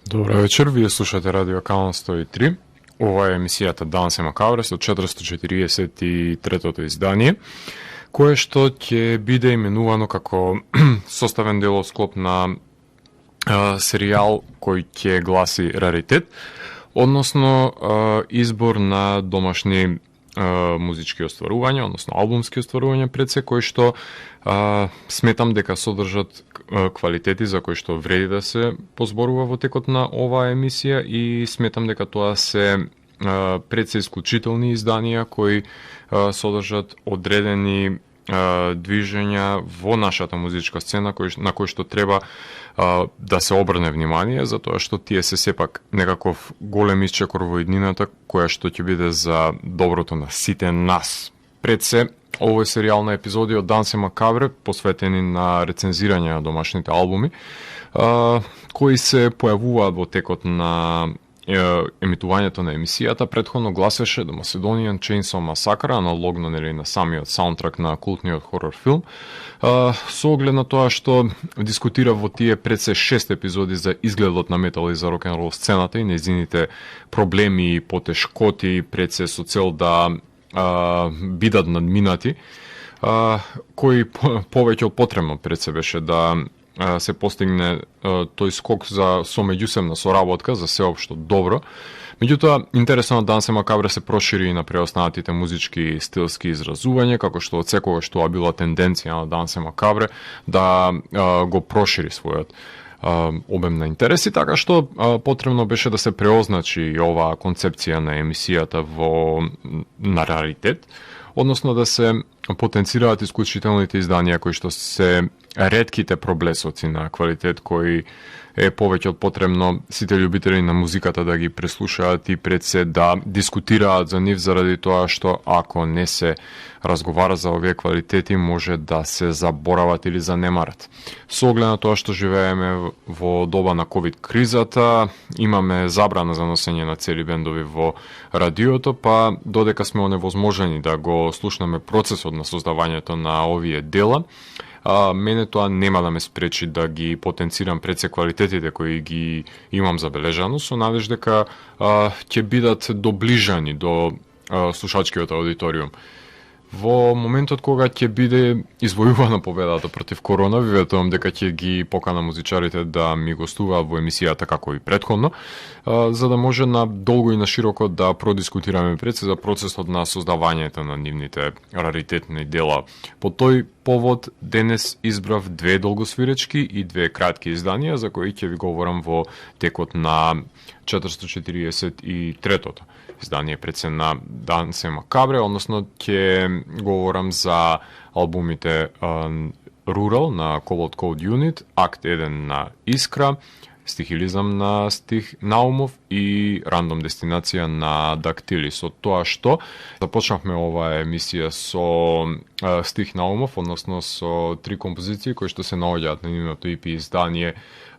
Добро вечер, вие слушате Радио Калан 103. Ова е емисијата Данс е Макабре со 443-тото издание, кое што ќе биде именувано како составен делов склоп на серијал кој ќе гласи Раритет, односно избор на домашни музички остварувања, односно албумски остварувања пред се, кои што сметам дека содржат квалитети за кои што вреди да се позборува во текот на оваа емисија и сметам дека тоа се пред се исклучителни изданија кои содржат одредени движења во нашата музичка сцена на кои што треба да се обрне внимание, затоа што тие се сепак некаков голем исчекор во иднината која што ќе биде за доброто на сите нас. Пред се, овој серијал на епизоди од Данс е Макабре посветени на рецензирање на домашните албуми, кои се појавуваат во текот на емитувањето на емисијата. Предходно гласеше The Macedonian Chainsaw Massacre, аналогно на самиот саундтрак на култниот хорор филм, со оглед на тоа што дискутира во тие пред се 6 епизоди за изгледот на метал и за рок-н-рол сцената и нејзините проблеми и потешкоти пред се со цел да бидат надминати, кои повеќе од потребно пред се беше да се постигне тој скок за со меѓусебна соработка за сеопшто добро. Меѓутоа, интересно на Данс е Макабре се прошири и на преостанатите музички стилски изразувања, како што од секогаш тоа била тенденција на Данс е Макабре да го прошири својот обем на интереси, така што потребно беше да се преозначи оваа концепција на емисијата на Раритет, односно да се потенцираат исклучителните изданија кои што се ретките проблесоци на квалитет кои е повеќе од потребно сите љубители на музиката да ги преслушаат и пред се да дискутираат за нив, заради тоа што ако не се разговара за овие квалитети може да се заборават или занемарат. Со оглед на тоа што живееме во доба на ковид кризата, имаме забрана за носење на цели бендови во радиото, па додека сме оневозможени да го слушнеме процесот на создавањето на овие дела, мене тоа нема да ме спречи да ги потенцирам пред се квалитетите кои ги имам забележано, со надеж дека ќе бидат доближани до слушачкиот аудиториум. Во моментот кога ќе биде извојувана победата против корона, ви ветувам дека ќе ги покана музичарите да ми гостуваат во емисијата како и претходно, за да може на долго и на широко да продискутираме пред се за процесот на создавањето на нивните раритетни дела. По тој повод денес избрав две долгосвиречки и две кратки изданија за кои ќе ви говорам во текот на 443-тото издание пред се на Данс е Макабре, односно ќе говорам за албумите Rural на Cobalt Code Unit, Акт 1 на Искра, Стихилизам на Стих Наумов и Рандом дестинација на Дактилис. Од тоа што започнавме оваа емисија со Стих Наумов, односно со три композиции кои што се наоѓаат на нивното EP издание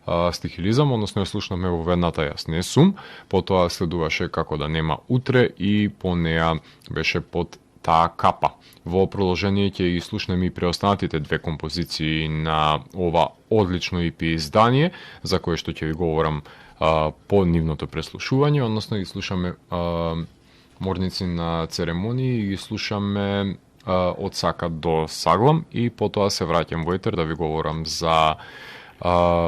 Стихилизам, односно ја слушнавме во ведната Јас не сум, потоа следуваше Како да нема утре и по неа беше Под таа капа. Во продолжение ќе ги слушнеме и преостанатите две композиции на ова одлично EP издание, за кое што ќе ви говорам по нивното преслушување, односно ги слушаме Морници на церемонии и ги слушаме Од сака до саглам и потоа се враќам во етер да ви говорам за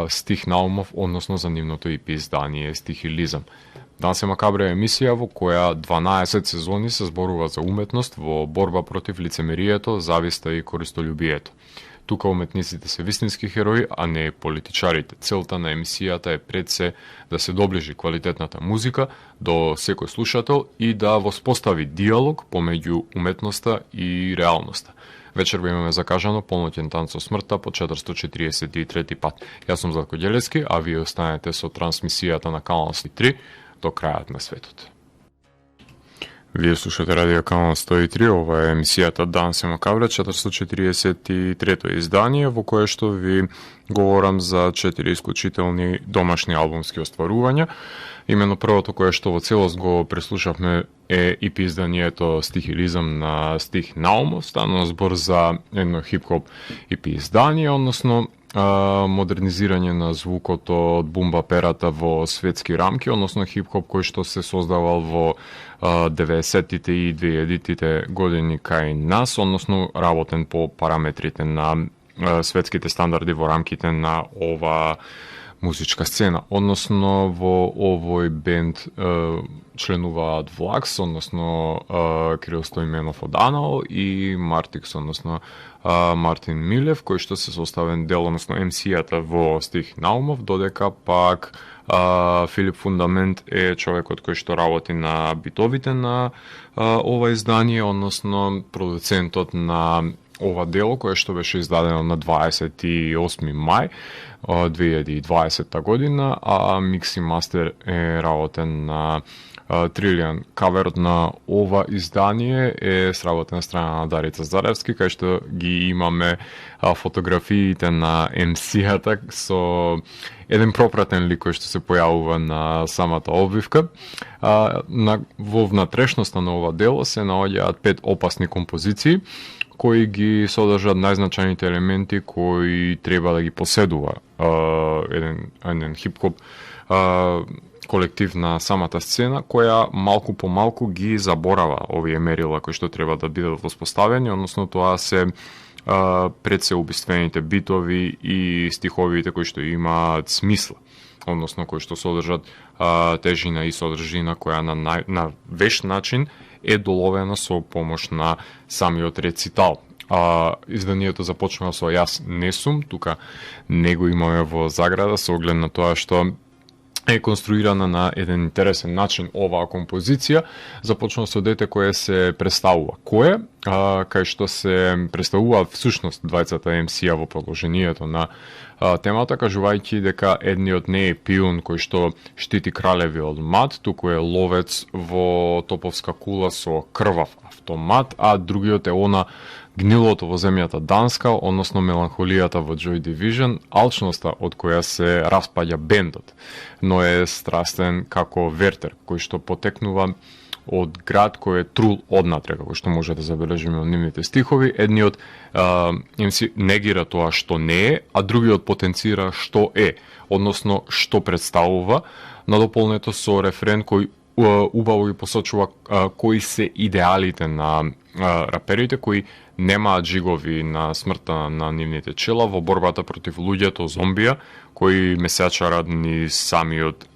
Стих Наумов, односно за нивното EP издание Стихилизам. Данс е Макабре е емисија во која 12 сезони се зборува за уметност во борба против лицемерието, зависта и користолюбието. Тука уметниците се вистински херои, а не политичарите. Целта на емисијата е пред се да се доближи квалитетната музика до секој слушател и да воспостави диалог помеѓу уметноста и реалноста. Вечерва имаме закажано полноќен танц со смртта по 443 пат. Јас сум Златко Ѓелевски, а вие останете со трансмисијата на Канал 3 до крајот на светот. Вие слушате Радио Канал 103, ова е емисијата Данс е Макабре, 443-то издание, во кое што ви говорам за 4 исклучителни домашни албумски остварувања. Имено првото кое што во целост го преслушавме е EP изданието Стихилизам на Стих Наумов. Станува збор за едно хип-хоп EP издание, односно модернизирање на звукото од бумба перата во светски рамки, односно хип-хоп кој што се создавал во 90-тите и 2000-тите години кај нас, односно работен по параметрите на светските стандарди во рамките на ова музичка сцена. Односно во овој бенд членуваат Влакс, односно Кирил Стоименов од Анал и Мартикс, односно Мартин Милев, кој што се составен дел, односно MC-ата во Стих Наумов, додека пак Филип Фундамент е човекот кој што работи на битовите на ова издание, односно продуцентот на ова дело кое што беше издадено на 28 мај 2020 година, а микс и мастер е работен на Трилијан. Каверот на ова издание е сработена страна на Дарица Заревски, кај што ги имаме фотографиите на MC-ата со еден пропратен лик кој што се појавува на самата обвивка. Во внатрешноста на ова дело се наоѓаат 5 опасни композиции кои ги содржат најзначајните елементи кои треба да ги поседува еден хип-хоп колектив на самата сцена, која малку по малку ги заборава овие мерила кои што треба да бидат воспоставени, односно тоа се пред се убиствените битови и стиховите кои што имаат смисла, односно кои што содржат тежина и содржина која на веш начин е доловена со помош на самиот рецитал. Изданието започнува со "Јас не сум", тука не го имаме во заграда со оглед на тоа што е конструирана на еден интересен начин оваа композиција. Започнува со дете кое се представува. Кое? Кај што се представуваат всушност двајцата MC-а во продолжението на темата, кажувајќи дека едниот не е пиун кој што штити кралеви од мат, туку е ловец во топовска кула со крвав автомат, а другиот е она гнилото во земјата Данска, односно меланхолијата во Joy Division, алчноста од која се распаѓа бендот, но е страстен како вертер, кој што потекнува од град кој е трул однатре, како што може да забележиме од нивните стихови. Едниот MC негира тоа што не е, а другиот потенцира што е, односно што представува, надополнето со рефрен кој убаво ги посочува кои се идеалите на раперите кои немаат жигови на смртта на нивните чела во борбата против луѓето зомбија кои месеачарат ни самиот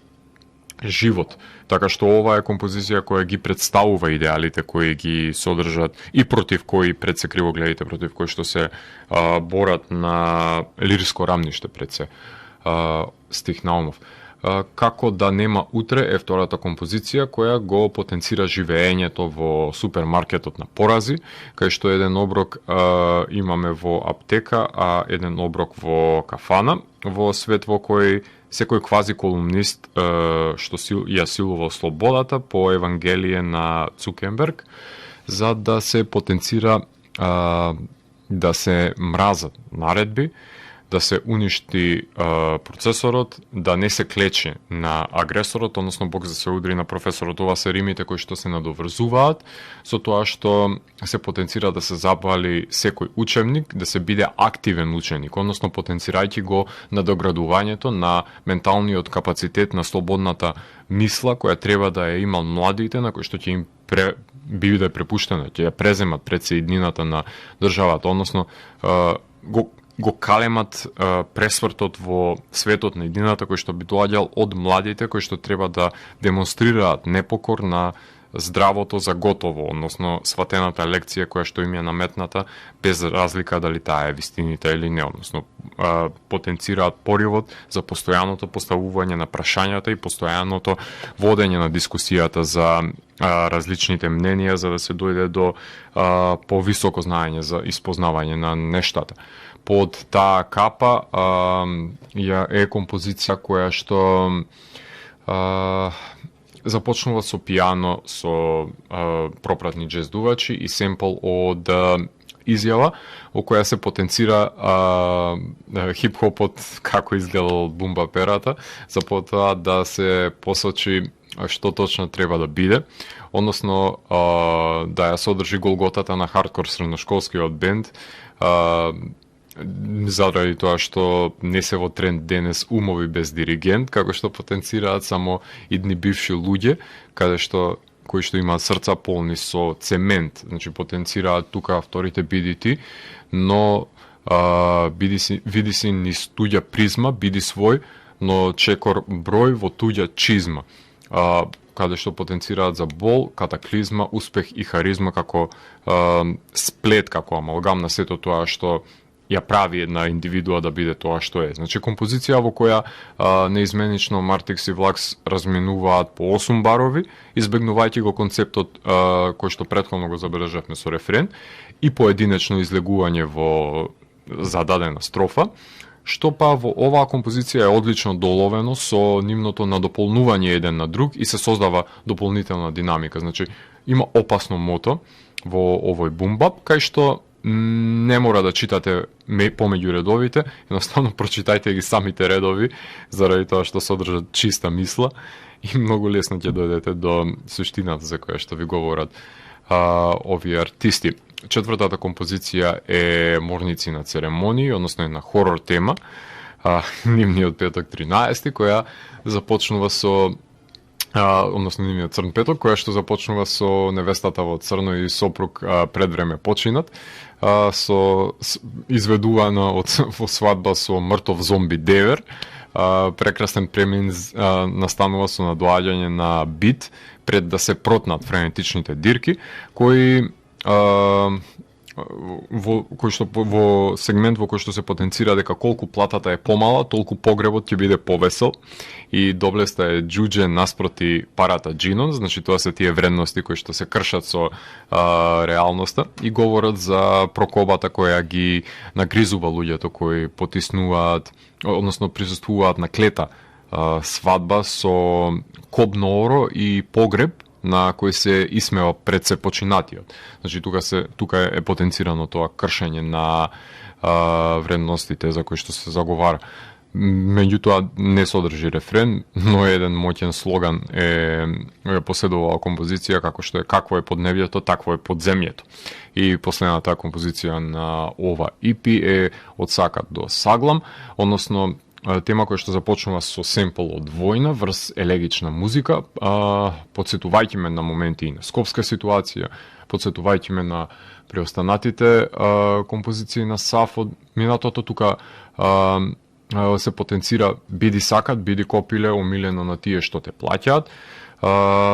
живот. Така што ова е композиција која ги представува идеалите кои ги содржат и против кои пред се кривогледите, против кои што се борат на лириско рамниште пред се Стих Наумов. Како да нема утре е втората композиција која го потенцира живеењето во супермаркетот на порази, кај што еден оброк имаме во аптека, а еден оброк во кафана, во свет во кој секој квази колумнист што ја силува слободата по евангелие на Цукерберг, за да се потенцира да се мразат наредби, да се уништи процесорот, да не се клече на агресорот, односно Бог да се удри на професорот. Ова се римите кои што се надоврзуваат со тоа што се потенцира да се забали секој учебник, да се биде активен ученик, односно потенцирајќи го надоградувањето на менталниот капацитет на слободната мисла која треба да ја имал младите, на кои што ќе им биде препуштено, ќе ја преземат пред се иднината на државата, односно го калемат пресвртот во светот на иднината кој што би доаѓал од младите кои што треба да демонстрираат непокор на здравото за готово, односно сватената лекција која што им е наметната без разлика дали таа е вистинита или не, односно потенцираат поривот за постојаното поставување на прашањата и постојаното водење на дискусијата за различните мненија за да се дојде до повисоко знаење за испознавање на нештата. Под таа капа е композиција која што започнува со пијано со пропратни джездувачи и семпл од изјава во која се потенцира хип-хопот како изгледал бумба перата, за потоа да се посочи што точно треба да биде, односно да ја содржи голготата на хардкор средношколскиот бенд, заради тоа што не се во тренд денес умови без диригент, како што потенцираат само идни бивши луѓе, кои што имаат срца полни со цемент, значи потенцираат тука вторите биди ти, но види си низ туѓа призма, биди свој, но чекор број во туѓа чизма, каде што потенцираат за бол, катаклизма, успех и харизма како сплет, како амалгам на сето тоа што ја прави една индивидуа да биде тоа што е. Значи, композиција во која неизменично Мартикс и Влакс разменуваат по 8 барови, избегнувајќи го концептот кој што претходно го забележавме со рефрен и поединечно излегување во зададена строфа, што па во оваа композиција е одлично доловено со нивното надополнување еден на друг и се создава дополнителна динамика. Значи, има опасно мото во овој бумбап, кај што не мора да читате помеѓу редовите, едноставно прочитајте ги самите редови, заради тоа што содржат чиста мисла и многу лесно ќе дојдете до суштината за која што ви говорат овие артисти. Четвртата композиција е Морници на церемонии, односно една хорор тема, нивниот петок 13, која започнува со односно нивниот црн петок, која што започнува со невестата во црно и сопруг пред време починат, со изведувана во свадба со мртов зомби девер. Прекрасен премин настанува со надоаѓање на бит пред да се протнат френетичните дирки, кои во сегмент во кој што се потенцира дека колку платата е помала, толку погребот ќе биде повесел и доблеста е џуџе наспроти парата джинон, значи тоа се тие вредности кои што се кршат со реалноста и говорат за прокобата која ги нагризува луѓето кои потиснуваат, односно присуствуваат на клета свадба со кобно оро и погреб на кој се исмева пред се починатиот. Значи тука е потенцирано тоа кршење на вредностите за кои што се заговара. Меѓутоа не содржи рефрен, но еден моќен слоган е поседувала композиција како што е какво е поднебјето, такво е подземјето. И последната композиција на ова EP е Од сакат до саглам, односно тема која што започнува со семпл од војна врз елегична музика, подсетувајќи ме на моменти и на скопска ситуација, подсетувајќи ме на преостанатите композиции на Саф од минатото. Тука се потенцира биди сакат, биди копиле, омилено на тие што те плаќаат,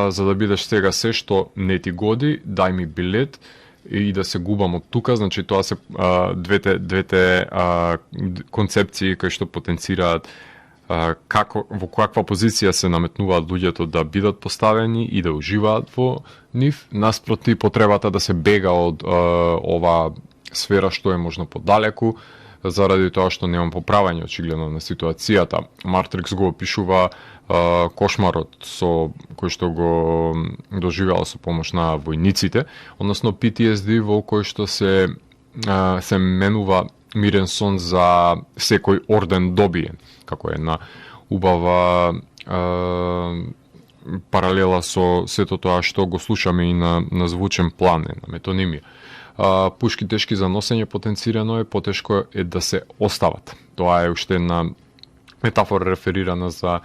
за да бидеш сега се што не ти годи, дај ми билет и да се губам од тука. Значи тоа се двете концепции кои што потенцираат во каква позиција се наметнуваат луѓето да бидат поставени и да уживаат во нив, наспроти потребата да се бега од ова сфера што е можно подалеку, заради тоа што немам поправање очигледно на ситуацијата. Мартрикс го опишува кошмарот со кој што го доживеал со помош на војниците, односно PTSD во кој што се менува мирен сон за секој орден добиен, како една убава паралела со сето тоа што го слушаме и на звучен план, на метонимија. Пушки тешки за носење потенцирано е, потешко е да се остават. Тоа е уште една метафора реферирана за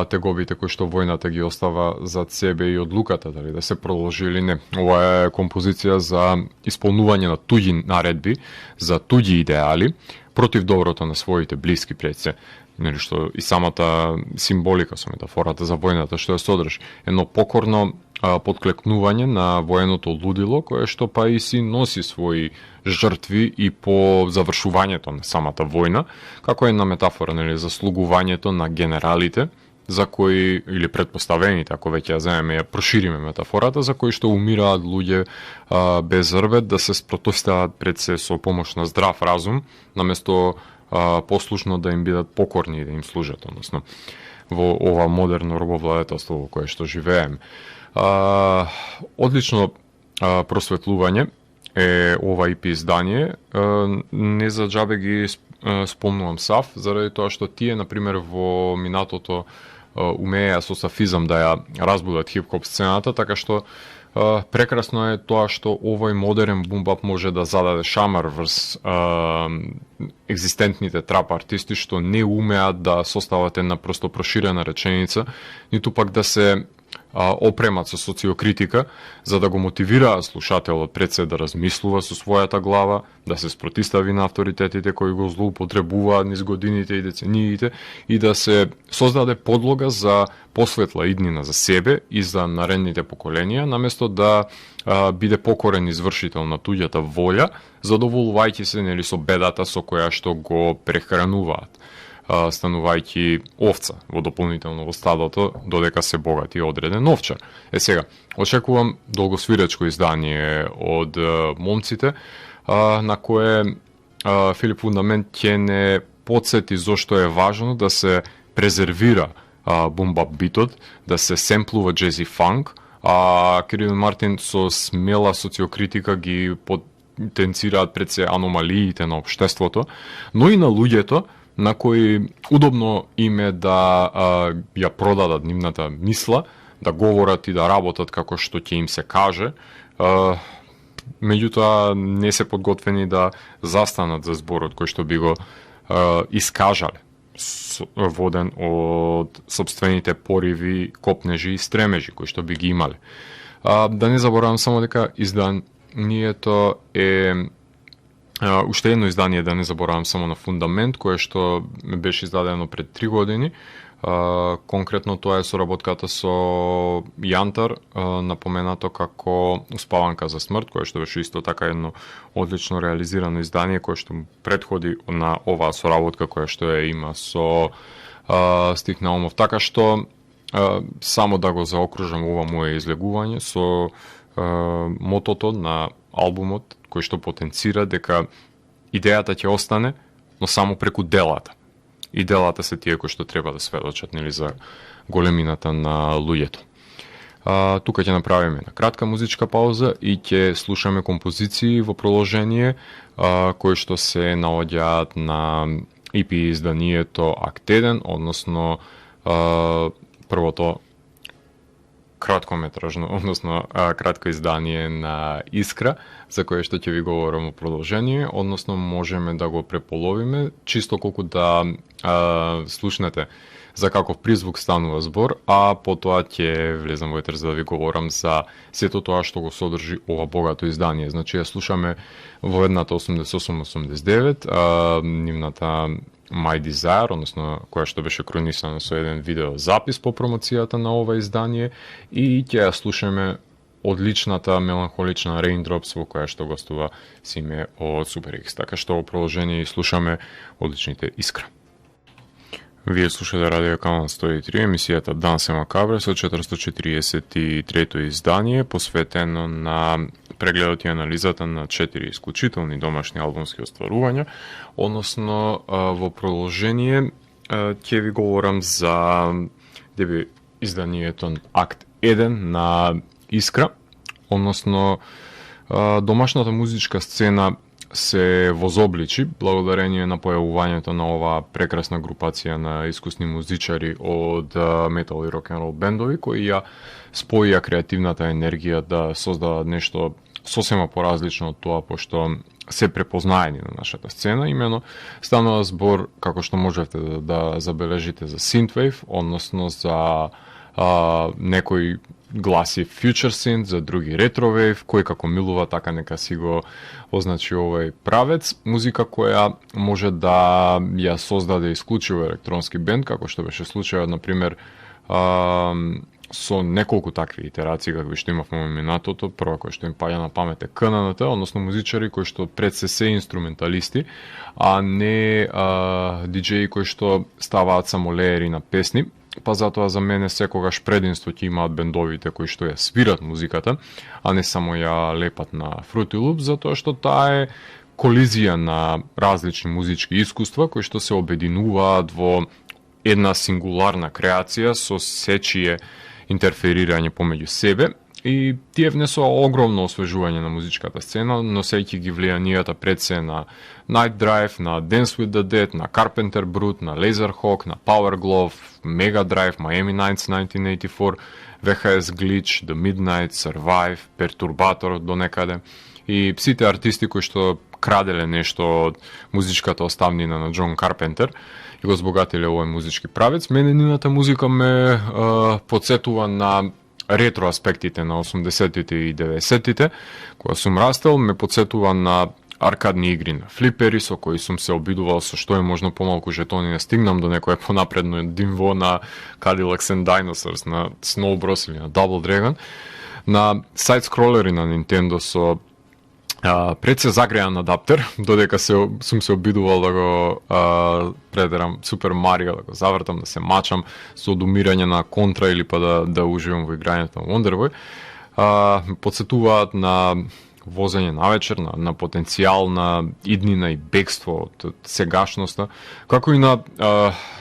теговите кои што војната ги остава зад себе и одлуката дали да се продолжи или не. Ова е композиција за исполнување на туѓи наредби, за туѓи идеали, против доброто на своите блиски пред се. Нели што и самата символика со метафората за војната што ја содржи. Едно покорно подклекнување на военото лудило, кое што па и си носи своји жртви и по завршувањето на самата војна, како една метафора, нели, за слугувањето на генералите, за кои, или предпоставените, ако веќе ја земеме, ја прошириме метафората, за кои што умираат луѓе без рвет да се спротивстават пред се со помош на здрав разум, наместо послушно да им бидат покорни и да им служат, односно во ова модерно робовладетелство во кое што живееме. Одлично просветлување е ова EP издание. Не за џабе ги спомнувам Саф, заради тоа што тие, например, во минатото умееа со сафизам да ја разбудат хип-хоп сцената, така што Прекрасно е тоа што овој модерен бум-бап може да зададе шамар врз екзистентните трап артисти што не умеат да состават една просто проширена реченица, ниту пак да се опремат со социокритика, за да го мотивираат слушателот пред се да размислува со својата глава, да се спротистави на авторитетите кои го злоупотребуваат низ годините и децениите и да се создаде подлога за посветла иднина за себе и за наредните поколенија, наместо да биде покорен извршител на туѓата волја, задоволувајќи се нели со бедата со која што го прехрануваат, станувајќи овца во дополнително во стадото, додека се богати одреден овчар. Сега, очекувам долгосвиречко издание од момците, на кое Филип Фундамент ќе не подсети зошто е важно да се презервира бум-бап битот, да се семплува джези фанк, а Кирил Мартин со смела социокритика ги потенцираат пред се аномалиите на општеството, но и на луѓето на кои удобно им е да ја продадат нивната мисла, да говорат и да работат како што ќе им се каже, меѓутоа не се подготвени да застанат за зборот кој што би го искажале, воден од собствените пориви, копнежи и стремежи кои што би ги имале. Да не заборавам само дека изданието е уште едно издание, да не заборавам само на Фундамент, кое што беше издадено пред 3 години. Конкретно тоа е соработката со Јантар, напоменато како Успаванка за смрт, кое што беше исто така едно одлично реализирано издание, кое што претходи на оваа соработка која што ја има со Стих Наумов. Така што само да го заокружам ова мое излегување со мотото на албумот, кој што потенцира дека идејата ќе остане, но само преку делата. И делата се тие кои што треба да сведочат нели за големината на луѓето. Тука ќе направиме една кратка музичка пауза и ќе слушаме композиции во продолжение кои што се наоѓаат на EP изданието Акт 1, односно првото краткометражно, односно кратко издание на Искра, за кое што ќе ви говорам во продолжение, односно можеме да го преполовиме, чисто колку да слушнете за каков призвук станува збор, а потоа ќе влезам во етер за да ви говорам за сето тоа што го содржи ова богато издание. Значи ја слушаме во едната 88-89, нивната My Desire, односно која што беше кронисана со еден видео запис по промоцијата на ова издание, и ќе ја слушаме одличната меланхолична Raindrops во која што гостува Симе од Super X. Така што во продолжение слушаме одличните Искра. Вие слушате Радио Канал 103, емисијата Дансе Макабре со 443-то издание, посветено на прегледот и анализата на 4 исклучителни домашни албумски остварувања, односно во продолжение ќе ви говорам за деби изданието Акт 1 на Искра, односно домашната музичка сцена се возобличи благодарение на појавувањето на оваа прекрасна групација на искусни музичари од метал и рок-н-рол бендови кои ја споија креативната енергија да создадат нешто сосема поразлично од тоа пошто се препознаени на нашата сцена. Имено станува збор, како што можете да забележите, за Synthwave, односно за некои гласи Future Synth, за други Retrowave, кој како милува така нека си го означи овој правец. Музика која може да ја создаде исклучиво електронски бенд, како што беше случајот, например, со неколку такви итерации какви што имавме во минатото. Прва која што им паѓа на памет е КННТ, односно музичари кои што пред се инструменталисти, а не диџеи кои што ставаат само леери на песни. Па затоа за мене секогаш прединство ќе имаат бендовите кои што ја свират музиката, а не само ја лепат на Fruity Loops, затоа што таа е колизија на различни музички искуства кои што се обединуваат во една сингуларна креација со сечие интерферирање помеѓу себе, и тие внесоа огромно освежување на музичката сцена, носејќи ги влијанијата пред се на Night Drive, на Dance with the Dead, на Carpenter Brut, на Laserhawk, на Power Glove, Mega Drive, Miami Nights 1984, VHS Glitch, The Midnight, Survive, Perturbator до некаде. И сите артисти кои што краделе нешто од музичката оставнина на Џон Карпентер и го збогатиле овој музички правец, мене нината музика ме подсетува на ретро аспектите на 80-тите и 90-тите, кога сум растел, ме подсетува на аркадни игри на флипери, со кои сум се обидувал со што е можно помалку жетони да стигнам до некое понапредно ниво на Cadillacs and Dinosaurs, на Snow Bros или на Double Dragon, на сайд-скролери на Nintendo со пред се загреан адаптер, додека сум се обидувал да го предерам Супер Марио, да го завртам, да се мачам со одумирање на контра или па да уживам во играњето на Wonder Boy. Подсетуваат на возење навечер, на потенцијал на иднина и бегство од сегашноста, како и на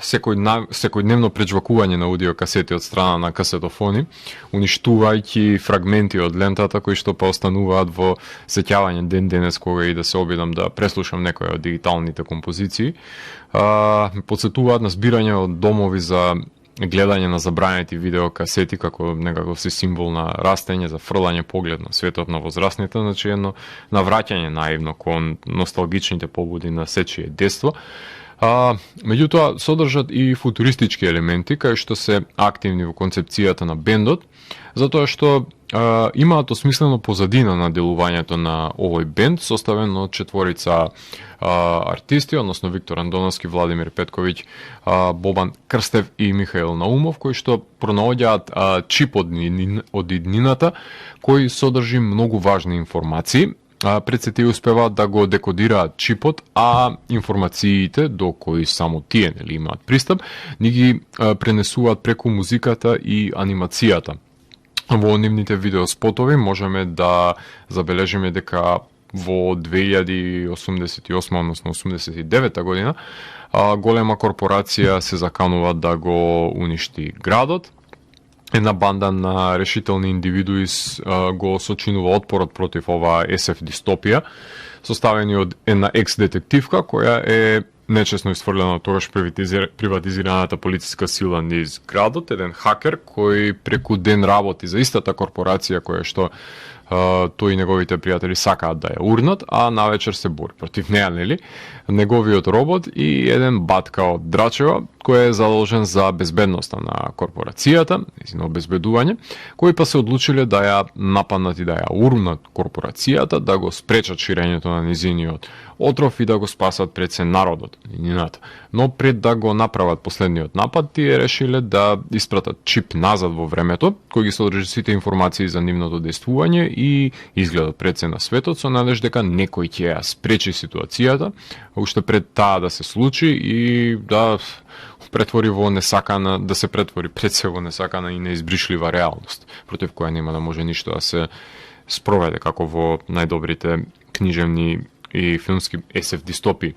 секојдневно пречвакување на аудиокасети од страна на касетофони, уништувајќи фрагменти од лентата кои што па остануваат во сеќавање ден денес кога и да се обидам да преслушам некоја од дигиталните композиции. Подсетуваат на збирање од домови за гледање на забранети видеокасети како некаков си символ на растење, за фрлање поглед на светот на возрастните, значи едно навраќање наивно кон носталгичните побуди на сечие детство. Меѓутоа, содржат и футуристички елементи, кај што се активни во концепцијата на бендот, затоа што имаат осмислено позадина на делувањето на овој бенд, составен од четворица артисти, односно Виктор Андоновски, Владимир Петковиќ, Бобан Крстев и Михаил Наумов, кои што пронаоѓаат чип од иднината, кој содржи многу важни информации. Пред се тие успеваат да го декодираат чипот, а информациите до кои само тие имаат пристап, ни ги пренесуваат преку музиката и анимацијата. Во нивните видеоспотови можеме да забележиме дека во 2088, односно 89 година, голема корпорација се заканува да го уништи градот. Една банда на решителни индивидуи го сочинува отпорот против оваа SF дистопија, составени од една екс-детективка која е нечесно изфрлена од тогаш приватизираната полициска сила низ градот, еден хакер кој преку ден работи за истата корпорација која што тој и неговите пријатели сакаат да ја урнат, а навечер се бори против неа, нели? Неговиот робот и еден батка од Драчева, кој е задолжен за безбедноста на корпорацијата, незино обезбедување, кои па се одлучиле да ја нападнат и да ја урнат корпорацијата, да го спречат ширењето на низиниот отров и да го спасат пред се народот, нината. Но пред да го направат последниот напад, тие решиле да испратат чип назад во времето, кој ги содржи сите информации за нивното действување и изгледат пред се на светот со надеж дека некој ќе ја спречи ситуацијата, уште пред таа да се случи и да претвори во несакана, да се претвори пред се во несакана и неизбришлива реалност, против која нема да може ништо да се спроведе како во најдобрите книжевни и филмски SF дистопии.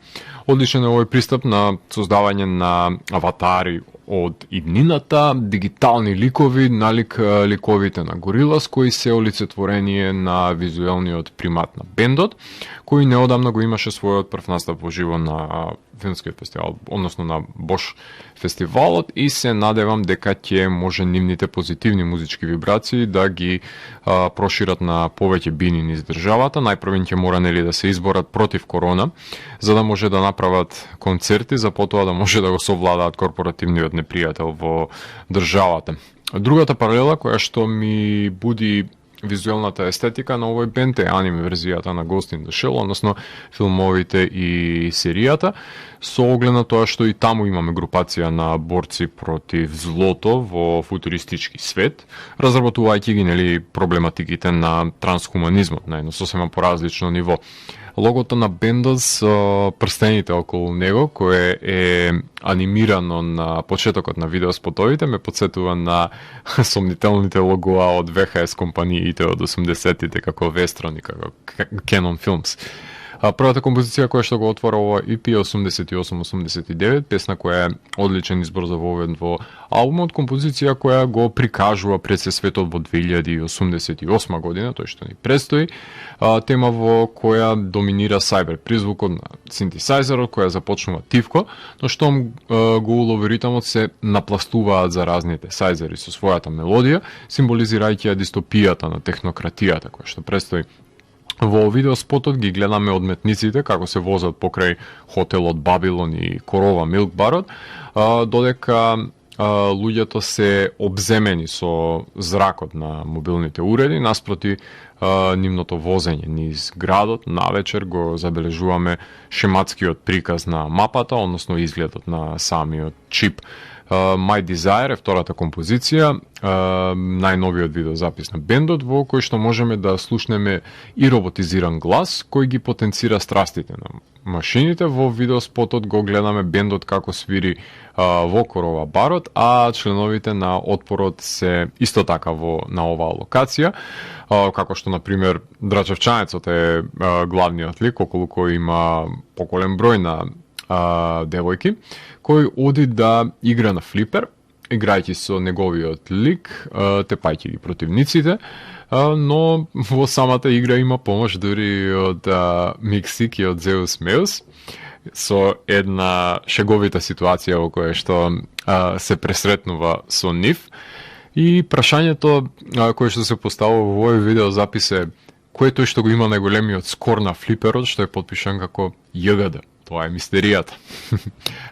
Одличен е овој пристап на создавање на аватари од иднината, дигитални ликови, налик ликовите на Горилас, кои се олицетворение на визуелниот примат на бендот, кој неодамна го имаше својот прв настап во живо на филмскиот фестивал, односно на Бош фестивалот, и се надевам дека ќе може нивните позитивни музички вибрации да ги прошират на повеќе бини низ државата. Најпрвен ќе мора нели да се изборат против корона, за да може да направат концерти, за потоа да може да го совладаат корпоративниот непријател во државата. Другата паралела која што ми буди визуелната естетика на овој бенд е аниме верзијата на Ghost in the Shell, односно филмовите и серијата, со оглед на тоа што и таму имаме групација на борци против злото во футуристички свет, разработувајќи ги нели проблематиките на трансхуманизмот на едно сосема поразлично ниво. Логото на бендот со прстените околу него, кое е анимирано на почетокот на видеоспотовите, ме подсетува на сомнителните логоа од VHS компаниите од 80-тите, како Вестрон и како Canon Films. Првата композиција која што го отвора ова EP 88-89, песна која е одличен избор за воведен во албумот, композиција која го прикажува пред се светот во 2088 година, тој што ни предстои, тема во која доминира сайбер призвукот на синтесайзерот, која започнува тивко, но штом го улови ритамот се напластуваат за разните сайзери со својата мелодија, символизирајќи ја дистопијата на технократијата која што предстои. Во видеоспотот ги гледаме одметниците како се возат покрај хотелот Бабилон и корова Милк Барот, додека луѓето се обземени со зракот на мобилните уреди, наспроти нивното возење низ градот. Навечер го забележуваме шематскиот приказ на мапата, односно изгледот на самиот чип. My Desire е втората композиција, најновиот видеозапис на бендот, во кој што можеме да слушнеме и роботизиран глас, кој ги потенцира страстите на машините. Во видеоспотот го гледаме бендот како свири во корова Барот, а членовите на Отпорот се исто така на оваа локација, како што, например, Драчевчанецот е главниот лик, околу кој има поголем број на девојки, кој оди да игра на флипер, играјќи со неговиот лик, тепајќи ги противниците, но во самата игра има помош дури од Миксик и од Зеус Меус, со една шеговита ситуација во која што се пресретнува со нив. И прашањето кое што се поставува во овој видеозапис е кој е тој што го има најголемиот скор на флиперот, што е подпишан како JGD. Тоа е мистеријата.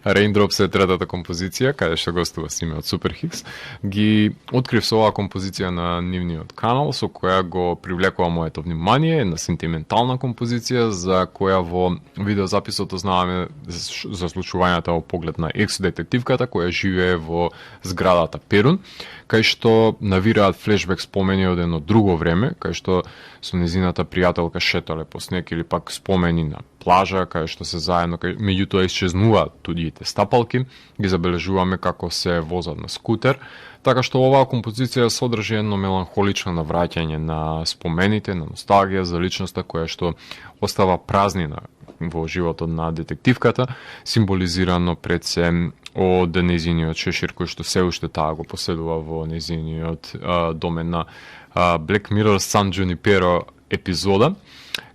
Raindrops е третата композиција, каде што гостува Симе од Суперхикс. Ги открив со оваа композиција на нивниот канал, со која го привлекува моето внимание, една сентиментална композиција, за која во видеозаписот знаваме за случувањата во поглед на екс-детективката, која живее во зградата Перун, кај што навираат флешбек спомени од едно друго време, кај што со незината пријателка шетале по снег или пак спомени на плажа, кај што се заедно, меѓутоа исчезнуваат туѓите стапалки, ги забележуваме како се возат на скутер, така што оваа композиција содржи едно меланхолично навраќање на спомените, на носталгија за личноста која што остава празнина во животот на детективката, символизирано пред се од незиниот шешир кој што се уште таа го поседува во незиниот домен на Black Mirror San Junipero епизода,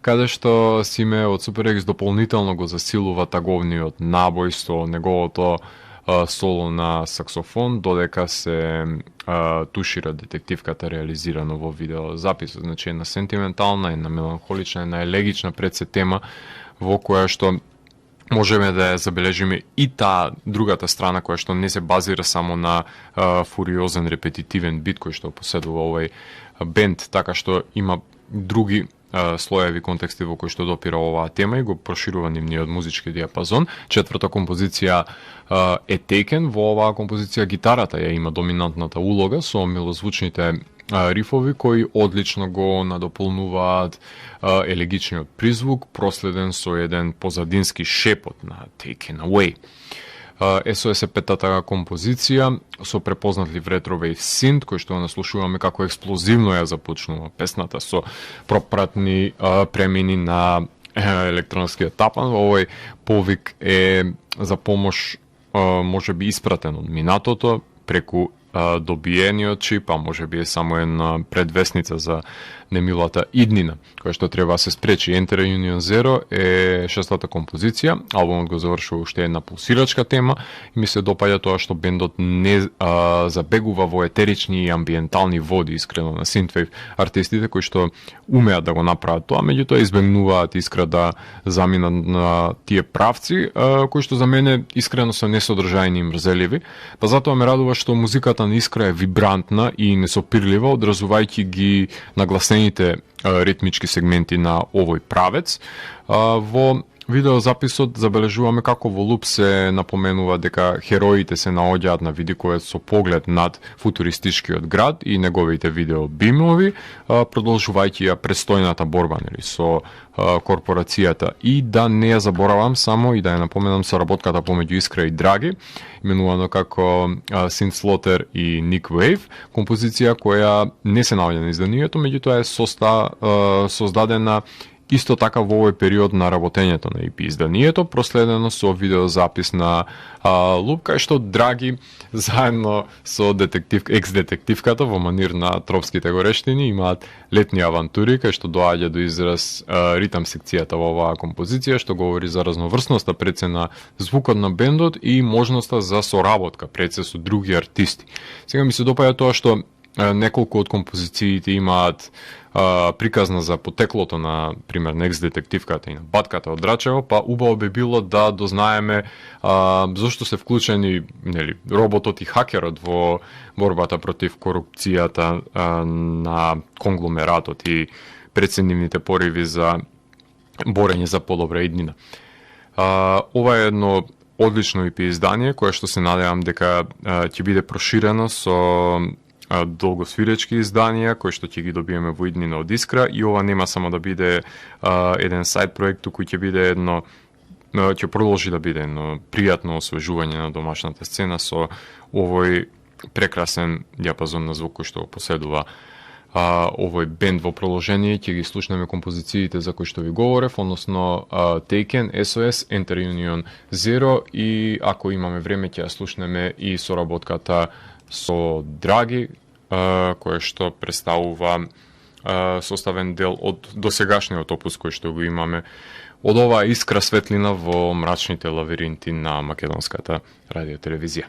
каде што Симе од Суперекс дополнително го засилува таговниот набој со неговото соло на саксофон, додека се тушира детективката реализирано во видеозаписот. Значи една сентиментална, една меланхолична, една елегична пред се тема во која што можеме да ја забележиме и таа другата страна која што не се базира само на фуриозен репетитивен бит кој што поседува овој бенд, така што има други слоеви контексти во кои што допира оваа тема и го проширува нивниот музички диапазон. Четврта композиција е Taken. Во оваа композиција гитарата ја има доминантната улога со милозвучните рифови кои одлично го надополнуваат елегичниот призвук, проследен со еден позадински шепот на Taken Away. SOS е петата композиција со препознатлив ретро-вейв синт, кој што го наслушуваме како експлозивно ја започнува песната со пропратни премини на електронскиот тапан. Овој повик е за помош може би испратен од минатото преку добиениот чип, а може би е само една предвесница за немилата иднина, која што треба да се спречи. Enter Union Zero е шестата композиција, албумот го завршува уште една пулсирачка тема и ми се допаѓа тоа што бендот не забегува во етерични и амбиентални води, искрено на синтвейв артистите кои што умеат да го направат тоа, меѓутоа избегнуваат искра да заминат на тие правци, кои што за мене искрено се несодржајни и мрзеливи, па затоа ме радува што музиката на Искра е вибрантна и несопирлива, одразувајќи ги нагласените ритмички сегменти на овој правец. Во видеозаписот забележуваме како во луп се напоменува дека хероите се наоѓаат на видиковец со поглед над футуристичкиот град и неговите видеобимови, продолжувајќи ја престојната борба со корпорацијата. И да не ја заборавам само и да ја напоменам соработката помеѓу Искра и Драги, именувано како Synth Slaughter и Nick Wave, композиција која не се наоѓа на изданието, меѓутоа е создадена исто така во овој период на работењето на EP изданието, проследено со видеозапис на Луп, кај што Драги заедно со екс-детективката во манир на Тропските горештини имаат летни авантури, кај што доаѓа до израз ритам секцијата во оваа композиција, што говори за разноврсноста пред се на звукот на бендот и можноста за соработка пред се со други артисти. Сега ми се допаѓа тоа што неколку од композициите имаат приказна за потеклото на, пример, екс-детективката и на Батката од Драчево, па убаво би било да дознаеме зошто се вклучени роботот и хакерот во борбата против корупцијата на конгломератот и преценивните пориви за борење за подобра иднина. Ова е едно одлично EP издание, кое што се надевам дека ќе биде проширено со долгосвиречки изданија кои што ќе ги добиеме во иднина од Искра, и ова нема само да биде еден сайт проект, кој ќе биде ќе продолжи да биде едно пријатно освежување на домашната сцена со овој прекрасен диапазон на звук кој што го поседува овој бенд во продолжение. Ќе ги слушнеме композициите за кои што ви говорев, односно Taken, SOS, Enter Union Zero, и ако имаме време ќе ја слушнеме и соработката со Драги, кое што представува составен дел од досегашниот опус кој што го имаме од оваа искра светлина во мрачните лавиринти на македонската радиотелевизија.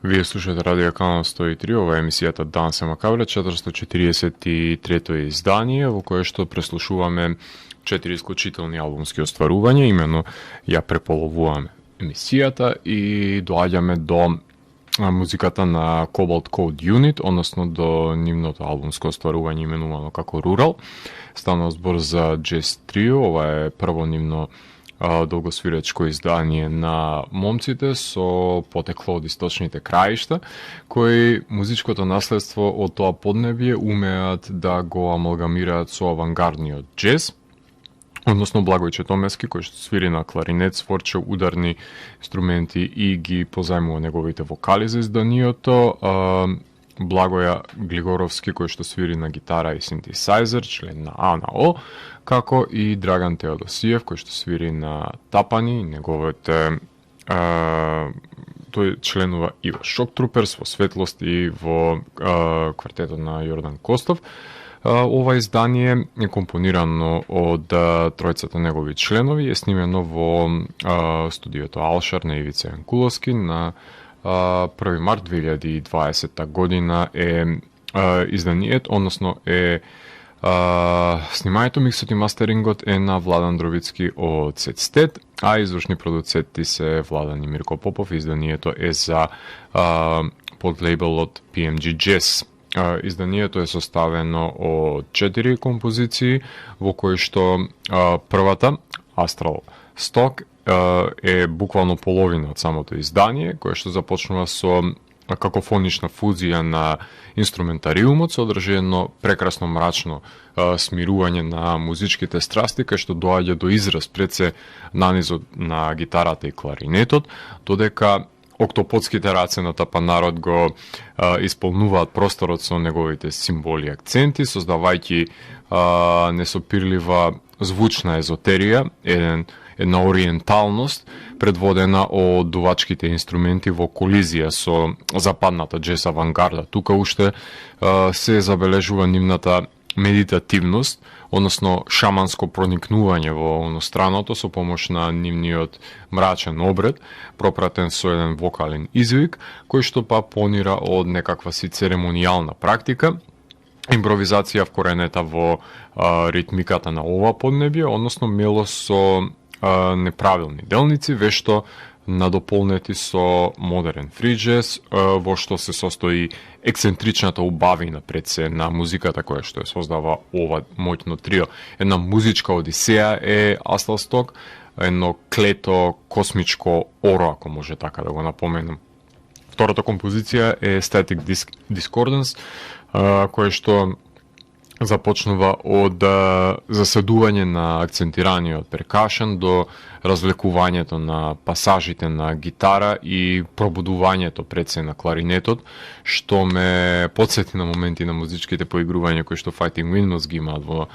Вие слушате Радио Канал 103, ова е емисијата Дан се макабре, 443-то издание, во кое што преслушуваме 4 исклучителни албумски остварувања, имено ја преполовуваме емисијата и доаѓаме до музиката на Cobalt Code Unit, односно до нивното албумско остварување именувано како Rural. Станува збор за Jazz Trio, ова е прво нивно долгосвиречко издание на момците со потекло од источните краишта, кои музичкото наследство од тоа поднебје умеат да го амалгамираат со авангардниот джез, односно Благојче Томески, кој што свири на кларинет, сворче ударни инструменти и ги позајмува неговите вокали за изданието, Благоја Глигоровски, кој што свири на гитара и синтесајзер, член на А на О, како и Драган Теодосиев, кој што свири на тапани, неговите тој членува и во Шок Труперс, во Светлост и во квартетот на Јордан Костов. Ова издание е компонирано од тројцата негови членови, е снимено во студиото Алшар на Ивица Јанкуловски на 1 март 2020 година е изданието, односно е снимањето, миксот и мастерингот е на Владан Дровицки од Сетстед, а извршни продуценти се Владан и Мирко Попов. Изданието е за подлейбелот PMG Jazz. Изданието е составено од 4 композиции, во кои што првата, Astral Stock, е буквално половина од самото издание, кое што започнува со какофонична фузија на инструментариумот, содржи едно прекрасно мрачно смирување на музичките страсти, кај што доаѓа до израз пред се нанизот на гитарата и кларинетот, додека октоподските раце на тапанарот го исполнуваат просторот со неговите символи и акценти, создавајќи несопирлива звучна езотерија, една ориенталност предводена од дувачките инструменти во колизија со западната джез авангарда. Тука уште се забележува нивната медитативност, односно шаманско проникнување во оностраното со помош на нивниот мрачен обред, пропратен со еден вокален извик, кој што па понира од некаква си церемонијална практика, импровизација вкоренета во ритмиката на ова поднебје, односно мело со неправилни делници, вешто надополнети со модерен фри джез, во што се состои ексцентричната убавина пред се на музиката која што ја создава ова моќно трио. Една музичка одисеја е Astral Stock, едно клето космичко оро, ако може така да го напоменам. Втората композиција е Static Discordance, која што започнува од заседување на акцентираниот перкашен до развлекувањето на пасажите на гитара и пробудувањето пред се на кларинетот, што ме подсети на моменти на музичките поигрувања кои што Fighting Windmills ги имаат во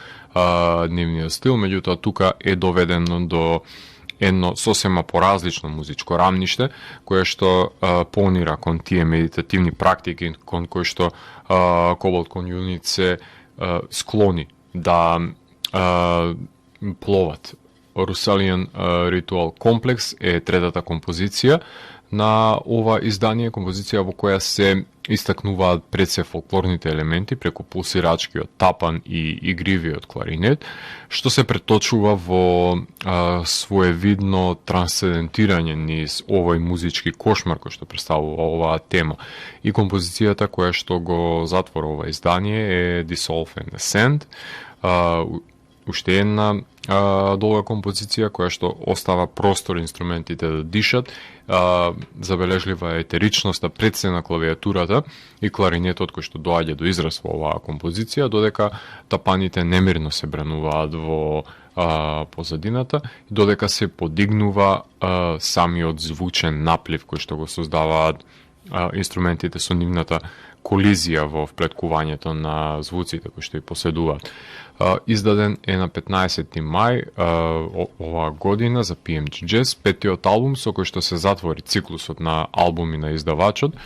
нивниот стил, меѓутоа тука е доведено до едно сосема поразлично музичко рамниште, кое што понира кон тие медитативни практики, кон кои што Cobalt Con Unit се склони да пловат. Rusalian Ritual Complex е третата композиција на ова издание, композиција во која се истакнуваат пред се фолклорните елементи преку пулсирачкиот тапан и игривиот кларинет, што се преточува во своевидно трансцендентирање низ овој музички кошмар кој што представува оваа тема. И композицијата која што го затвора ова издание е Dissolve and Ascend, уште една долга композиција која што остава простор инструментите да дишат, забележлива е етеричноста пред се на клавиатурата и кларинетот кој што доаѓа до израз во оваа композиција, додека тапаните немирно се бренуваат во позадината и додека се подигнува самиот звучен наплив кој што го создаваат инструментите со нивната колизија во вплеткувањето на звуците кои што ја поседуваат. Издаден е на 15 мај оваа година за PMG Jazz, петтиот албум со кој што се затвори циклусот на албуми на издавачот,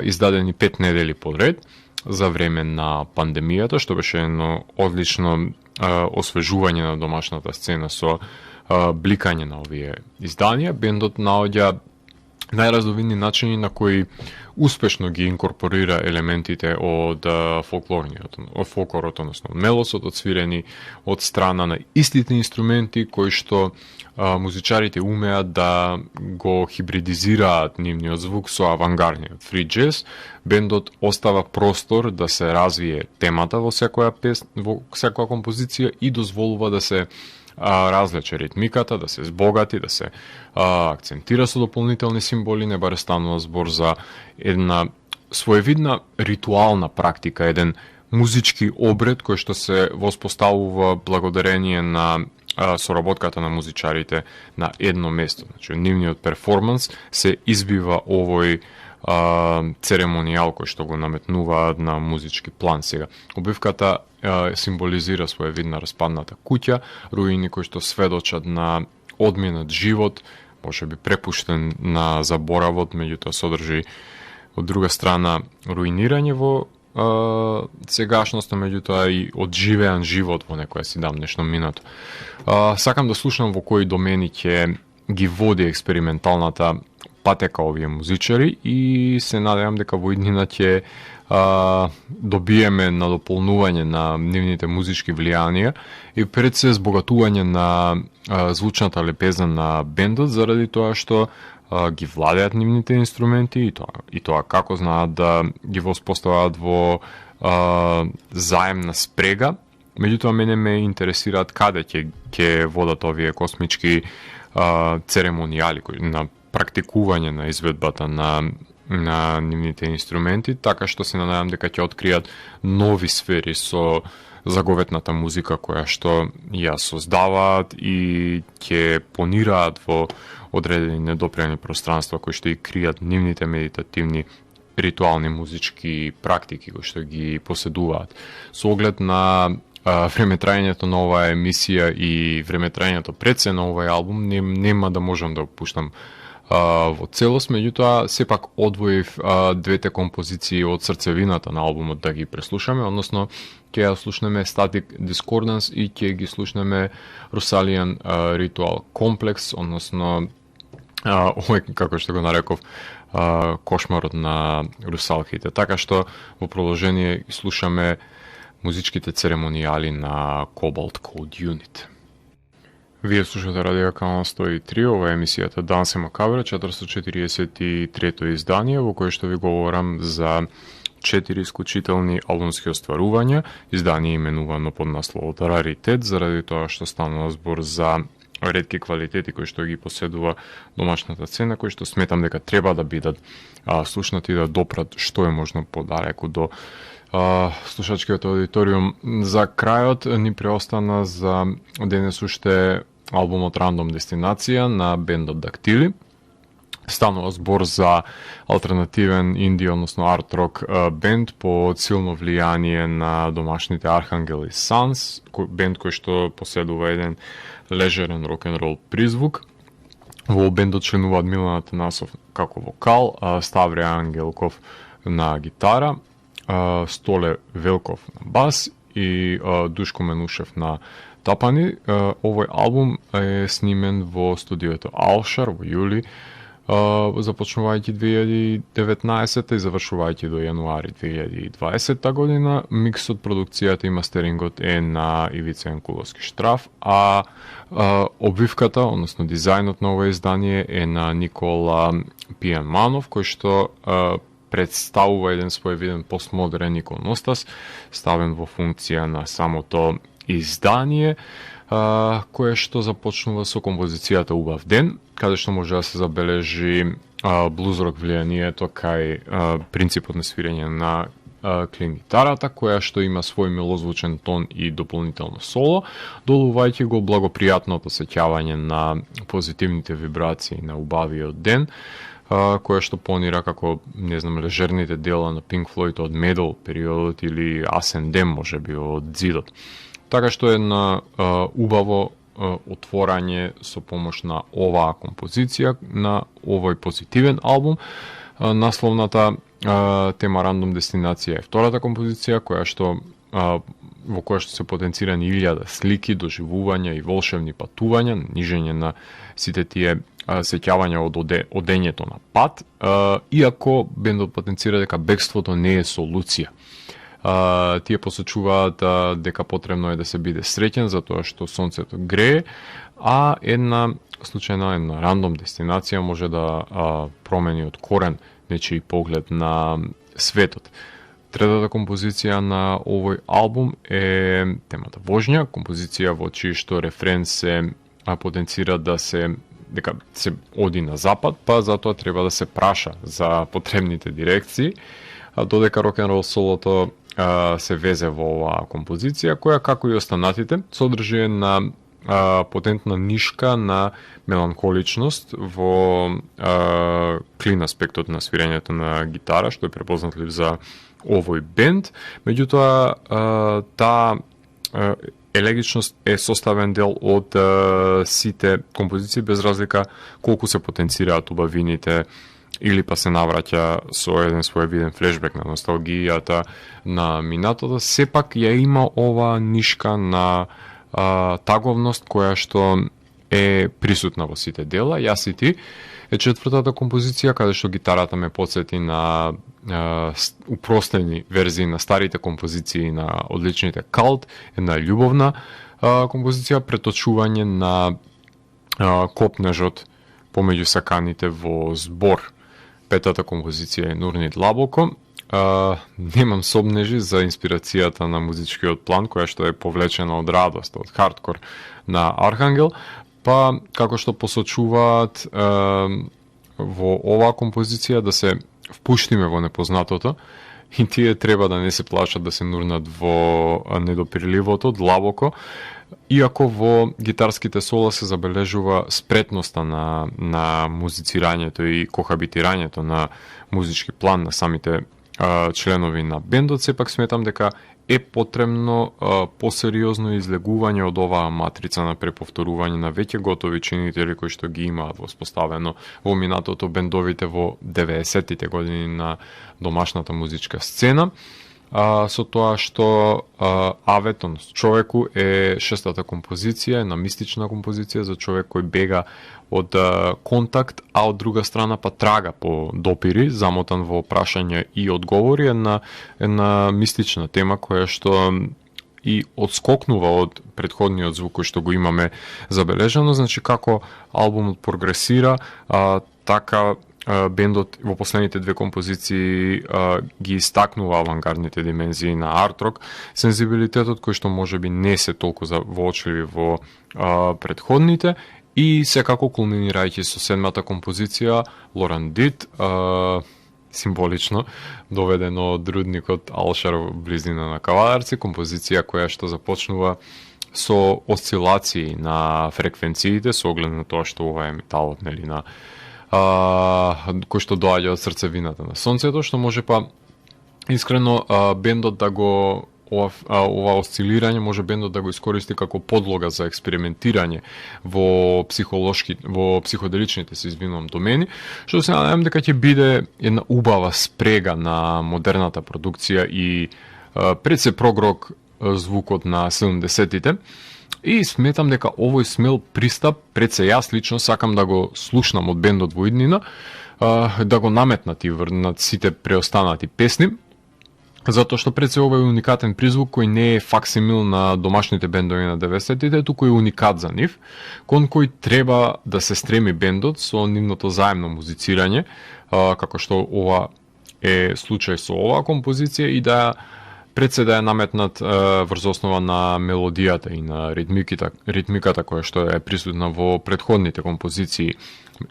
издадени 5 недели подред за време на пандемијата, што беше едно одлично освежување на домашната сцена со бликање на овие изданија. Бендот наоѓа најразновидни начини на кои успешно ги инкорпорира елементите од фолклорот, односно од мелосот, одсвирени од страна на истите инструменти кои што музичарите умеат да го хибридизираат нивниот звук со авангардниот фри джез. Бендот остава простор да се развие темата во секоја композиција и дозволува да се разлече ритмиката, да се збогати, да се акцентира со дополнителни символи, не баре станува збор за една своевидна ритуална практика, еден музички обред кој што се воспоставува благодарение на соработката на музичарите на едно место. Значи, нивниот перформанс се избива овој церемонијал кој што го наметнуваат на музички план сега. Обивката символизира своевидна распадната куќа, руини кои што сведочат на одминат живот, може би препуштен на заборавот, меѓутоа содржи од друга страна руинирање во сегашноста, меѓутоа и одживеан живот во некоја си давнешно минато. Сакам да слушам во кои домени ќе ги води експерименталната патека овие музичари и се надевам дека во иднина ќе добиеме надополнување на нивните музички влијанија и пред се збогатување на звучната лепеза на бендот заради тоа што ги владеат нивните инструменти и тоа како знаат да ги воспоставаат во заемна спрега. Меѓутоа мене ме интересираат каде ќе водат овие космички церемонијали на практикување на изведбата на нивните инструменти, така што се надевам дека ќе откријат нови сфери со заговетната музика која што ја создаваат и ќе понираат во одредени недопрени пространства кои што и кријат нивните медитативни ритуални музички практики кои што ги поседуваат. Со оглед на времетрајањето на оваа емисија и времетрајањето пред се на овој албум нема да можам да пуштам во целост, меѓутоа сепак одвоив двете композиции од срцевината на албумот да ги преслушаме, односно ќе ја слушнеме Static Discordance и ќе ги слушнеме Rusalian Ritual Complex, односно овој, како што го нареков, кошмарот на русалките. Така што во продолжение слушаме музичките церемонијали на Cobalt Code Unit. Вие слушате Радио Канал 103, ова е емисијата Данс е Макабра, 443-то издание, во кое што ви говорам за 4 исклучителни албумски остварувања, издание именувано под насловот Раритет, заради тоа што станува збор за ретки квалитети кои што ги поседува домашната сцена, кои што сметам дека треба да бидат слушнати и да допрат што е можно подалеку до слушачкиот аудиториум. За крајот ни преостана за денес уште албумот Random Дестинација на бендот Дактили. Станува збор за алтернативен инди, односно арт-рок бенд под силно влијание на домашните Архангел и Санс, бенд кој што поседува еден лежерен рок-н-рол призвук. Во бендот членуваат Милан Атанасов како вокал, Ставре Ангелков на гитара, Столе Велков на бас и Душко Менушев на тапани. Овој албум е снимен во студиото Алшар во јули, започнувајќи 2019 и завршувајќи до јануари 2020 година. Миксот, продукцијата и мастерингот е на Ивица Јанкуловски Штраф, а обвивката, односно дизајнот на ова издание е на Никола Пијанманов, кој што представува еден своевиден постмодерен иконостас, ставен во функција на самото издание, кое што започнува со композицијата Убав ден, каде што може да се забележи блузрок влијанието кај принципот на свирење на клин гитарата, која што има свој милозвучен тон и дополнително соло, долувајќи го благопријатното сеќавање на позитивните вибрации на убавиот ден, која што понира како, не знам, лежерните дела на Pink Floyd од Медал периодот или Асен може би од Зидот. Така што е на убаво отворање со помош на оваа композиција, на овој позитивен албум. Насловната тема Random Дестинација е втората композиција, која што во која што се потенцирани 1000 слики, доживувања и волшебни патувања, нижење на сите тие сеќавања од одењето на пат, иако бендот потенцира дека бегството не е солуција. Тие посочуваат дека потребно е да се биде среќен затоа што сонцето грее, а една рандом дестинација може да промени од корен нечиј поглед на светот. Третата композиција на овој албум е темата Вожња, композиција во чиј што рефрен се потенцира дека се оди на запад, па затоа треба да се праша за потребните дирекции, додека рок-н-рол солото се везе во оваа композиција, која, како и останатите, содржи на потентна нишка на меланхоличност во клин аспектот на свирењето на гитара, што е препознатлив за овој бенд. Меѓутоа, таа елегичност е составен дел од сите композиции, без разлика колку се потенцираат убавините или па се навраќа со еден своевиден флешбек на носталгијата на минатото. Сепак ја има ова нишка на таговност која што е присутна во сите дела. Јас и ти е четвртата композиција, каде што гитарата ме потсети на упростени верзии на старите композиции на одличните Калт, една љубовна композиција, преточување на копнежот помеѓу саканите во збор. Петата композиција е Нурни длабоко. Немам собнежи за инспирацијата на музичкиот план, која што е повлечена од радост, од хардкор на Архангел, па како што посочуваат во оваа композиција да се впуштиме во непознатото и тие треба да не се плашат да се нурнат во недопирливото, длабоко, иако во гитарските сола се забележува спретноста на музицирањето и кохабитирањето на музички план на самите членови на бендот, сепак сметам дека е потребно посериозно излегување од оваа матрица на преповторување на веќе готови чинители кои што ги имаат воспоставено во минатото бендовите во 90-тите години на домашната музичка сцена. Со тоа што Аветон човеку е шестата композиција, една мистична композиција за човек кој бега од контакт, а од друга страна па трага по допири, замотан во прашања и одговори, една мистична тема која што и одскокнува од претходниот звук кој што го имаме забележано. Значи како албумот прогресира, така бендот во последните две композиции ги истакнува авангардните димензии на арт-рок, сензибилитетот кој што можеби не се толку воочливи во претходните, и секако кулминирајќи со седмата композиција Лоран Дит, символично доведено од рудникот Алшар во близина на Кавадарци, композиција која што започнува со осцилации на фреквенциите со оглед на тоа што ова е металот, нели, на кој што доаѓа од срцевината на сонцето, што може па искрено бендот да го ова осцилирање може бендот да го искористи како подлога за експериментирање во психоделичните се домени, што се надевам дека ќе биде една убава спрега на модерната продукција и пред се прогрок звукот на 70-тите. И сметам дека овој смел пристап, пред се јас лично сакам да го слушнам од бендот во иднина, да го наметнат и врнат сите преостанати песни, затоа што пред се овој уникатен призвук кој не е факсимил на домашните бендови на 90-тите, туку е уникат за нив, кон кој треба да се стреми бендот со нивното заемно музицирање, како што ова е случај со оваа композиција, и да пред се да ја наметнат врз основа на мелодијата и на ритмиката која што е присутна во претходните композиции.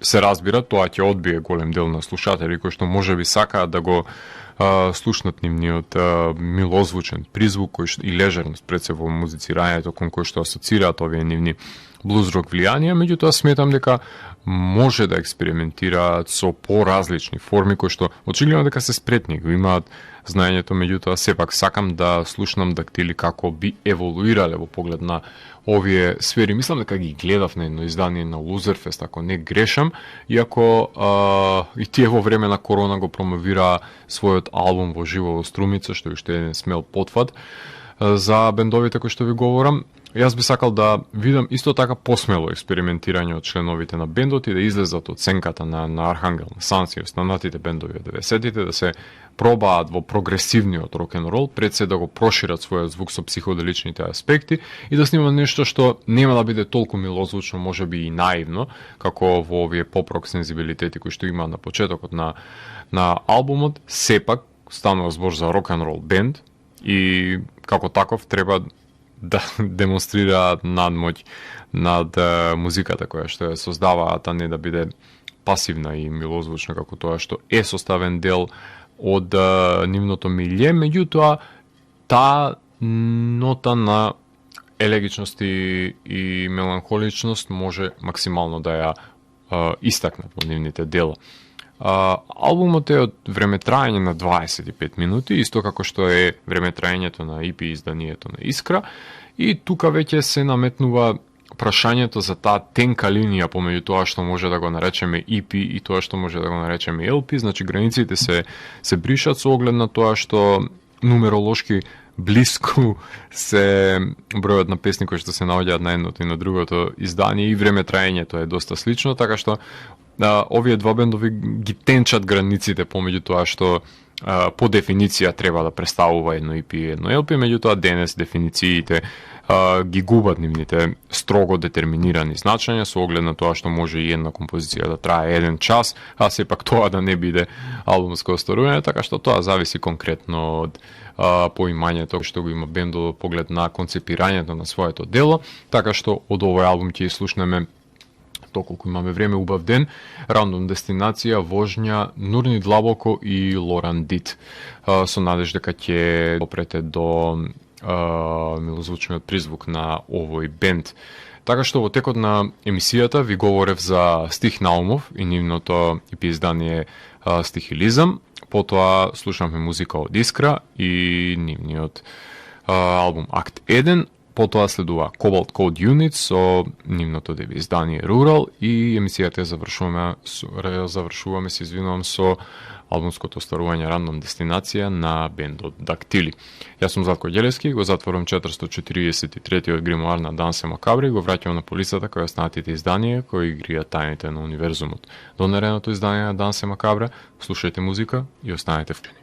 Се разбира, тоа ќе одбие голем дел на слушатели кои што можеби сакаат да го слушнат нивниот милозвучен призвук и лежерност пред се во музицирањето кон кој што асоцираат овие нивни блуз-рок влијанија, меѓутоа сметам дека може да експериментираат со поразлични форми кои што очигледно дека се спретни, го имаат знаењето, меѓутоа сепак сакам да слушнам дактили како би еволуирале во поглед на овие сфери. Мислам дека ги гледав на едно издание на Лузерфест, ако не грешам, иако и тие во време на корона го промовира својот албум во живо во Струмица, што е уште еден смел потфат за бендовите кои што ви говорам. Јас би сакал да видам исто така посмело експериментирање од членовите на бендот и да излезат од сенката на Архангел, на Санси и останатите бендови од 90-тите, да се пробаат во прогресивниот рок-н-рол, пред се да го прошират својот звук со психоделичните аспекти и да снимат нешто што нема да биде толку милозвучно, можеби и наивно, како во овие поп-рок сензибилитети кои што има на почетокот на албумот. Сепак станува збор за рок-н-рол бенд и како таков треба да демонстрираат надмоќ над музиката која што ја создаваат, а не да биде пасивна и милозвучна како тоа што е составен дел од нивното милје, меѓутоа таа нота на елегичност и меланхоличност може максимално да ја истакнат во нивните дела. Албумот е од времетраење на 25 минути, исто како што е времетраењето на EP изданието на Искра, и тука веќе се наметнува прашањето за таа тенка линија помеѓу тоа што може да го наречеме EP и тоа што може да го наречеме LP, значи границите се бришат со оглед на тоа што нумеролошки блиску се бројот на песни кои што се наоѓаат на едното и на другото издание и времетраењето е доста слично, така што овие два бендови ги тенчат границите помеѓу тоа што по дефиниција треба да представува едно EP и едно LP, меѓутоа денес дефинициите ги губат нивните строго детерминирани значења со оглед на тоа што може и една композиција да трае 1 час, а сепак тоа да не биде албумско остварување, така што тоа зависи конкретно од поимањето што го има бендот поглед на концепирањето на своето дело, така што од овој албум ќе слушнеме доколку имаме време, убав ден, рандом дестинација, вожња, Нурни Длабоко и Лоран Дит. Со надеж дека ќе допрете до милозвучниот призвук на овој бенд. Така што во текот на емисијата ви говорев за Стих Наумов и нивното EP издание Стихилизам, потоа слушаме музика од Искра и нивниот албум Акт 1, потоа следува Cobalt Code Unit со нивното деби издание Rural и емисијата завршуваме се извинувам со албумското остварување Рандом дестинација на бендот Дактили. Јас сум Златко Ѓелевски, го затворам 443-тиот гримоар на Дансе Макабри, го враќам на полицата која останатите изданија кои гријат тајните на универзумот. До наредното издание на Дансе Макабра, слушајте музика и останете вклени.